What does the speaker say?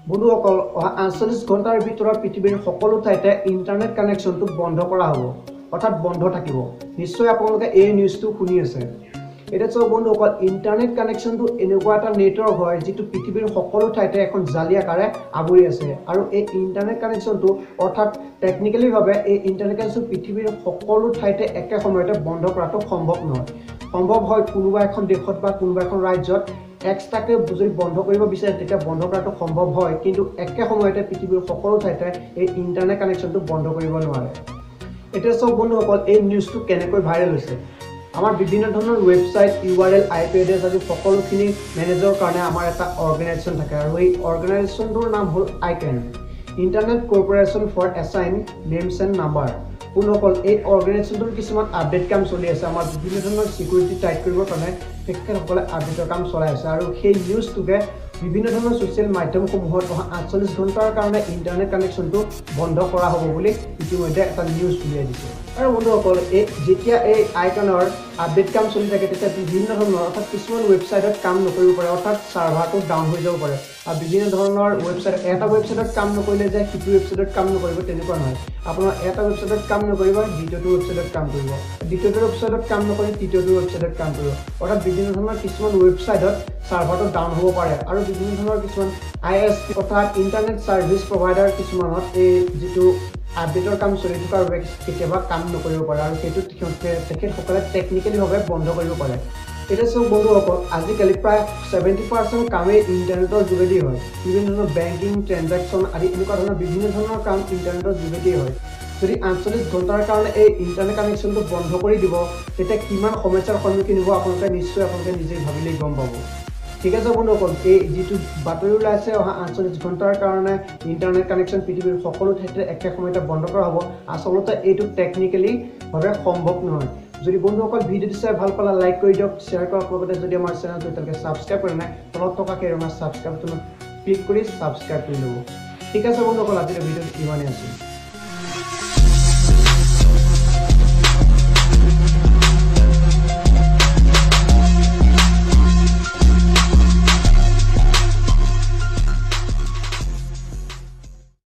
বন্ধুসকল, অহা 48 ঘণ্টাৰ ভিতৰত পৃথিৱীৰ সকলো ঠাইতে ইণ্টাৰনেট কানেকশ্যনটো বন্ধ কৰা হ'ব, অৰ্থাৎ বন্ধ থাকিব। নিশ্চয় আপোনালোকে এই নিউজটো শুনি আছে। এতিয়া চাওক বন্ধুসকল, ইণ্টাৰনেট কানেকশ্যনটো এনেকুৱা এটা নেটৱৰ্ক হয় যিটো পৃথিৱীৰ সকলো ঠাইতে এখন জালি আকাৰে আৱৰি আছে। আৰু এই ইণ্টাৰনেট কানেকশ্যনটো অৰ্থাৎ টেকনিকেলিভাৱে এই ইণ্টাৰনেট কানেকশ্যন পৃথিৱীৰ সকলো ঠাইতে একে সময়তে বন্ধ কৰাটো সম্ভৱ নহয়। সম্ভৱ হয় কোনোবা এখন দেশত বা কোনোবা এখন ৰাজ্যত এক্সট্ৰাকৈ যদি বন্ধ কৰিব বিচাৰে তেতিয়া বন্ধ কৰাটো সম্ভৱ হয়, কিন্তু একে সময়তে পৃথিৱীৰ সকলো ঠাইতে এই ইণ্টাৰনেট কানেকশ্যনটো বন্ধ কৰিব নোৱাৰে। এতিয়া চাওক বন্ধুসকল, এই নিউজটো কেনেকৈ ভাইৰেল হৈছে। আমাৰ বিভিন্ন ধৰণৰ ৱেবছাইট, URL, IP address আদি সকলোখিনি মেনেজৰ কাৰণে আমাৰ এটা অৰ্গেনাইজেশ্যন থাকে আৰু এই অৰ্গেনাইজেশ্যনটোৰ নাম হ'ল ICANN, Internet Corporation for Assign Names and Number. বন্ধুসকল, এই অৰ্গেনাইজেশ্যনটোৰ কিছুমান আপডেট কাম চলি আছে। আমাৰ বিভিন্ন ধৰণৰ ছিকিউৰিটি টাইট কৰিবৰ কাৰণে তেখেতসকলে আপডেটৰ কাম চলাই আছে আৰু সেই নিউজটোকে বিভিন্ন ধৰণৰ ছ'চিয়েল মাধ্যমসমূহত অহা 48 ঘণ্টাৰ কাৰণে ইণ্টাৰনেট কানেকশ্যনটো বন্ধ কৰা হ'ব বুলি ইতিমধ্যে এটা নিউজ উলিয়াই দিছে। আৰু বন্ধুসকল, এই যেতিয়া এই আইকনৰ আপডেট কাম চলি থাকে তেতিয়া বিভিন্ন ধৰণৰ অৰ্থাৎ কিছুমান ৱেবছাইটত কাম নকৰিব পাৰে, অৰ্থাৎ ছাৰ্ভাৰটো ডাউন হৈ যাব পাৰে। আৰু বিভিন্ন ধৰণৰ ৱেবছাইট, এটা ৱেবছাইটত কাম নকৰিলে যে সিটো ৱেবছাইটত কাম নকৰিব তেনেকুৱা নহয়। আপোনাৰ এটা ৱেবছাইটত কাম নকৰিব, দ্বিতীয়টো ৱেবছাইটত কাম কৰিব, দ্বিতীয়টো ৱেবছাইটত কাম নকৰি তৃতীয়টো ৱেবছাইটত কাম কৰিব। অৰ্থাৎ বিভিন্ন ধৰণৰ কিছুমান ৱেবছাইটত ছাৰ্ভাৰটো ডাউন হ'ব পাৰে। আৰু বিভিন্ন ধৰণৰ কিছুমান ISP অৰ্থাৎ ইণ্টাৰনেট ছাৰ্ভিচ প্ৰভাইডাৰ কিছুমানত এই যিটো আপডেটৰ কাম চলি থকাৰ বাবে কেতিয়াবা কাম নকৰিব পাৰে আৰু সেইটোত তেখেতসকলে টেকনিকেলিভাৱে বন্ধ কৰিব পাৰে। এতিয়া চাওক বন্ধুসকল, আজিকালি প্ৰায় 70% কামেই ইণ্টাৰনেটৰ যোগেদি হয়। বিভিন্ন ধৰণৰ বেংকিং ট্ৰেনজেকশ্যন আদি এনেকুৱা ধৰণৰ বিভিন্ন ধৰণৰ কাম ইণ্টাৰনেটৰ যোগেদিয়েই হয়। যদি 48 ঘণ্টাৰ কাৰণে এই ইণ্টাৰনেট কানেকশ্যনটো বন্ধ কৰি দিব তেতিয়া কিমান সমস্যাৰ সন্মুখীন হ'ব আপোনালোকে নিশ্চয় আপোনালোকে নিজেই ভাবিলেই গম পাব। ঠিক আছে বন্ধুসকল, এই যিটো বাতৰি ওলাইছে অহা 48 ঘণ্টাৰ কাৰণে ইণ্টাৰনেট কানেকশ্যন পৃথিৱীৰ সকলো ঠাইতে একে সময়তে বন্ধ কৰা হ'ব, আচলতে এইটো টেকনিকেলিভাৱে সম্ভৱ নহয়। যদি বন্ধুসকল ভিডিঅ'টো চাই ভাল পালে লাইক কৰি দিয়ক, শ্বেয়াৰ কৰক, লগতে যদি আমাৰ চেনেলটো এতিয়ালৈকে ছাবস্ক্ৰাইব কৰা নাই তলত থকা সেই ৰঙা ছাবস্ক্ৰাইব বাটনত ক্লিক কৰি ছাবস্ক্ৰাইব কৰি ল'ব। ঠিক আছে বন্ধুসকল, আজিৰ ভিডিঅ'টো ইমানেই আছিল।